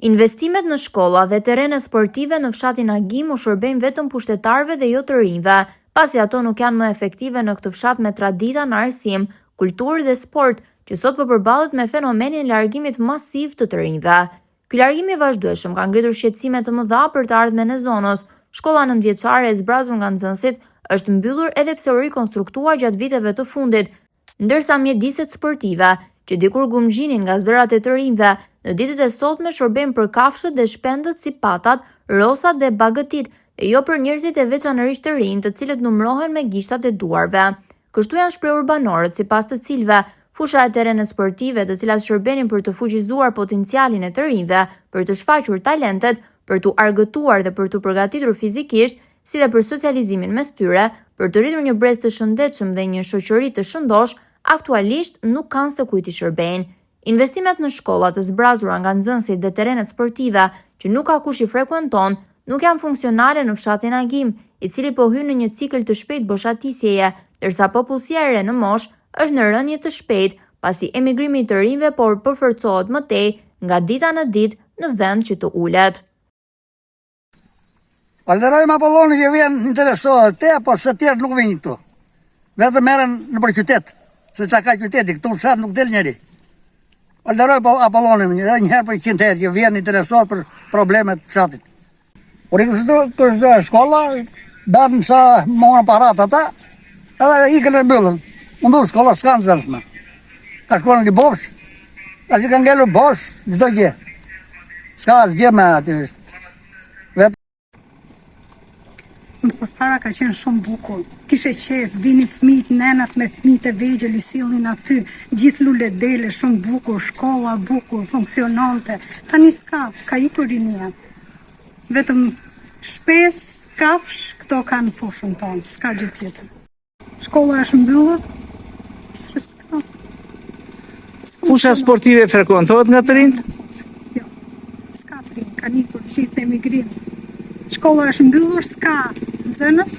Investimet në shkolla dhe terrene sportive në fshatin Agim u shërbejnë vetëm pushtetarëve dhe jo të rinjve, pasi ato nuk janë më efektive në këtë fshat me tradita në arsim, kulturë dhe sport, që sot po përballet me fenomenin e largimit masiv të të rinjve. Ky largim i vazhdueshëm ka ngritur shqetësime të mëdha për të ardhmen e zonës. Shkolla nëntëvjeçare e zbrazur nga nxënësit është mbyllur edhe pse u rikonstruktua gjatë viteve të fundit, Ndërsa mjediset sportive, që dikur gumëzhinin nga zërat e të rinjve, në ditët e sotme shërbejnë për kafshët dhe shpendët si patat, rosat dhe bagëtitë, dhe jo për njerëzit e veçanërisht të rinj, të cilët numërohen me gishtat e duarve. Kështu janë shprehur banorët, sipas të cilëve, fusha e terrenet sportive, të cilat shërbenin për të fuqizuar potencialin e të rinjve, për të shfaqur talentet, për t'u argëtuar dhe për t'u përgatitur fizikisht, si dhe për socializimin mes tyre, për të rritur një brez të shëndetshëm dhe një shoqëri të shëndoshë, aktualisht nuk kanë se kujt t'i shërbejnë. Investimet në shkolla të zbrazura nga nxënësit dhe terrenet sportive, që nuk ka kush i frekuenton, nuk janë funksionale në fshatin Agim, i cili po hyn në një cikël të shpejtë boshatisjeje, ndërsa popullsia e re në moshë është në rënie të shpejtë, pasi emigrimi i të rinjve po përforcohet më tej nga dita në ditë në vend që të ulet. Falënderojmë Apollonin që vjen interesohet te, po se tjerë nuk vijnë këtu. Vetëm merren nëpër qytet, se ça ka qyteti, këtu në fshat nuk del njeri. Falënderojmë po Apollonin edhe një herë për 100 herë që vjen interesohet për problemet e fshatit. Por i kështë shkolla, bërë sa morën parat ata, edhe ikën e mbyllën. U mbyll shkolla, s'ka nxënës më. Ka shkuar në Libofsh, tash ka ngelur bosh, çdo gjë. S'ka asgjë më aty është. Më përpara ka qenë shumë bukur. Kishe qejf, vinin fëmijët, nenat me fëmijët e vegjël i sillnin aty, gjithë lule dele, shumë bukur, shkolla bukur, funksiononte. Tani s'ka, ka ikur rinia. Vetëm shpezë, kafshë, këto kanë në fushën tonë, s'ka gjë tjetër. Shkolla është mbyllur, që s'ka. Fusha sportive frekuentohet nga të rinjtë? Jo, s'ka të rinj, kanë ikur të gjithë në emigrim. Shkolla është mbyllur, s'ka nxënës,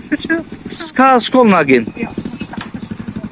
kështu që S'ka as shkollë në Agim. Jo, nuk ka, është mbyllur.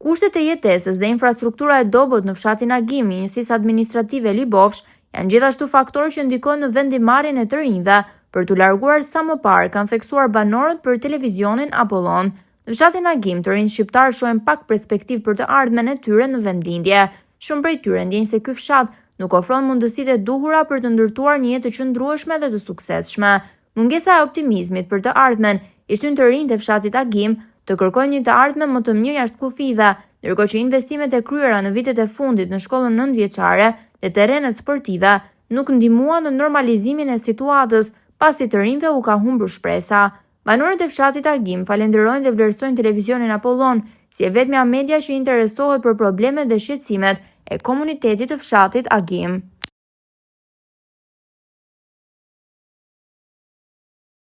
Kushtet e jetesës dhe infrastruktura e dobët në fshatin Agim, njësisë administrative Libofsh, janë gjithashtu faktorë që ndikojnë në vendimmarrjen e të rinjve për t'u larguar sa më parë, kanë theksuar banorët për televizionin Apollon. Në fshatin Agim, të rinjtë shqiptarë shohin pak perspektivë për të ardhmen e tyre në vendlindje. Shumë prej tyre ndjejnë se ky fshat nuk ofron mundësitë e duhura për të ndërtuar një jetë të qëndrueshme dhe të suksesshme. Mungesa e optimizmit për të ardhmen i shtyn të rinjtë e fshatit Agim të kërkojnë një të ardhme më të mirë jashtë kufijve, ndërkohë që investimet e kryera në vitet e fundit në shkollën nëntëvjeçare dhe terrenet sportive nuk ndihmuan në normalizimin e situatës, pasi të rinjve u ka humbur shpresa. Banorët e fshatit Agim falenderojnë dhe vlerësojnë televizionin Apollon si e vetmja media që interesohet për problemet dhe shqetësimet e komunitetit të fshatit Agim.